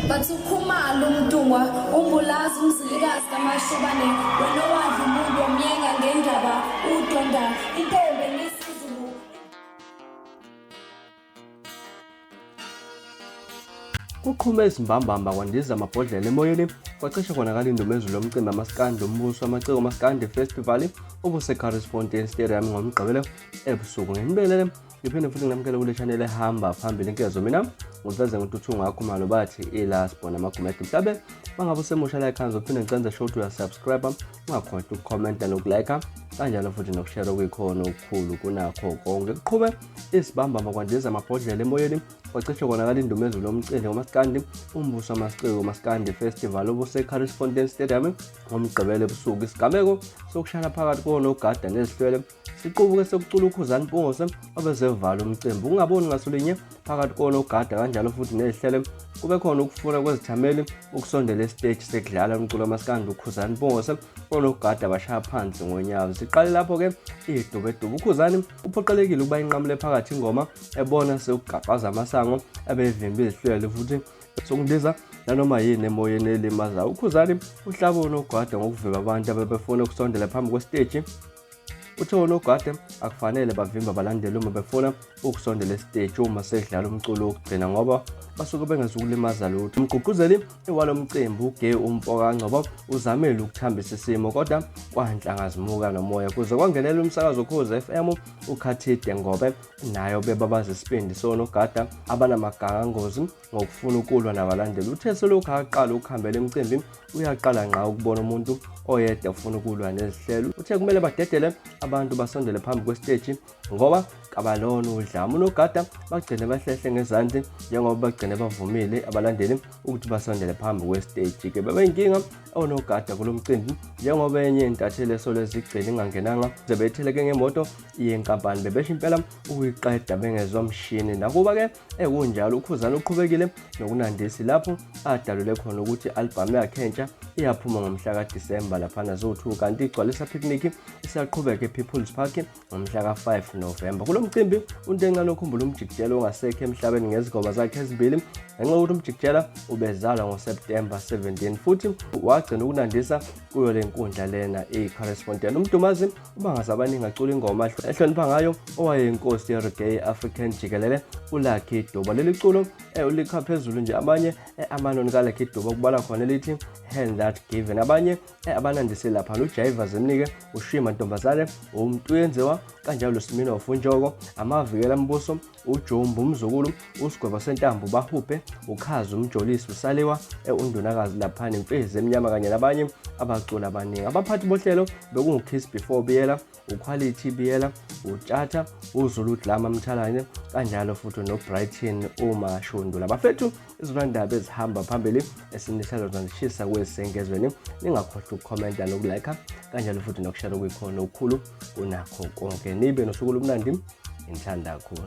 Bathi uKhumalo uMntungwa uMbulazi uMzilikazi kaMashobane wena owadla umuntu wamyenga ngendaba udonda intombi emisizulu. Kuqhume izimbambamba kwandiza amabhodlela emoyeni kwacishe konakala indumezulu yomcimbi amaskandi umbuso amaciko maskandi festival obuseCarisfontein Stadium ngoMgqibelo ebusuku. Nginibelele ngiphinde futhi nginamukele kule channel ehamba phambili inkezo mina ngiveze ngintuthu ngakho malo bathi ilasbon amagumede mhlabe mangabe usemusha la ekhaya ngizophinde ngicenze show ukuthi uyasubscribe ungakhohlwa ukukhomenta nokulike kanjalo futhi nokushare okuyikhona okukhulu kunakho konke. Kuqhube isibambamba kwandiza amabhodlela emoyeni kwacishe konakala indumezulu yomcimbi ngomaskandi umbuso wamaciko maskandi festival obuseCarisfontein Stadium ngoMgqibelo ebusuku. Isigameko sokushana phakathi konogada nezihlwele siqubuke sekucula uKhuzani Mpungose obezevala umcimbi. Ukungaboni ngasolinye phakathi konogada kanjalo futhi nezihlele kube khona ukufuna kwezithameli ukusondela esiteji sekudlala umculo wamaskandi uKhuzani Mpungose onogada bashaya phansi ngonyawo. Siqale lapho-ke idubedube. UKhuzani uphoqelekile ukuba inqamule phakathi ingoma ebona sekugqabhaza amasango ebevimba izihlwele futhi sokundiza nanoma yini emoyeni elimazayo. UKhuzani uhlaba onogada ngokuvimba abantu abebefuna ukusondela phambi kwesiteji. Uthe onogada akufanele bavimbe abalandeli uma befuna ukusondela esiteji uma sekudlala umculo wokugcina ngoba basuke bengezukulimaza lutho. Umgqugquzeli walo mcimbi uGay uMpoka Ngcobo uzamile ukuthambisa isimo kodwa kwanhlangazimuka nomoya kuze kwangenela umsakazo Ukhozi FM uKhathide Ngobe nayo bebabaza isibindi sonogada abanamagangangozi ngokufuna ukulwa nabalandeli. Uthe selokhu aqala ukuhambela imicimbi uyaqala ngqa ukubona umuntu oyedwa ufuna ukulwa nezihlelo. Uthe kumele badedele abantu basondele phambi kwesiteji ngoba kabalona udlame. Unogada bagcine behlehle ngezansi njengoba bagcine bavumile abalandeli ukuthi basondele phambi kwesiteji. Ke bebeyinkinga onogada kulo mcimbi njengoba enye intatheli esolo ezigcine ingangenanga ze beyitheleke ngemoto yenkampani bebesho impela ukuyiqeda bengezwa mshini. Nakuba-ke ekunjalo uKhuzani uqhubekile nokunandisi lapho adalule khona ukuthi i-albhamu yakhe entsha iyaphuma ngomhla kaDisemba laphana zo-2 kanti igcwalisa picnic isaqhubeka ePeople's Park ngomhla ka-5 Novemba. Kulo mcimbi uNtencane ukhumbula uMjikijela ongasekho emhlabeni ngezingoma zakhe ezimbili ngenxa yokuthi uMjikijela ubezalwa ngoSeptemba 17 futhi wagcina ukunandisa kuyo le nkundla lena iCorrespondent. UMdumazi ubangaze abaningi acula ingoma ehlonipha ngayo owayeyinkosi ye-reggae African jikelele uLucky Dube. Leli culo ulikha phezulu nje abanye amanoni kaLucky Dube kubalwa khona elithi Hand That Given. Abanye abanandise lapha uJaiva Zemnike, uShima Ntombazane, uMntuyenziwa kanjalo Sminoff uNjoko, Amavikela Mbuso, uJumbu Mzukulu, uSigwebo Sentambo Bahubhe, uKhazi Umjolisi, uSaliwa uNdunakazi laphana Imfezi Emnyama kanye nabanye abaculi abaningi. Abaphathi bohlelo bekunguKiss Before Biyela, uQuality Biyela, uTshatha, uZulu Dlama Mthalane kanjalo futhi noBrighton uMashundula. Bafethu izindaba ezihamba phambili esinihlalo zandishisa kwesengezweni, ningakhohlwa ukukhomenta nokulike kanjalo futhi nokushare okuyikhona okukhulu kunakho konke. Nibe nosuku olumnandi, ngithanda kakhulu.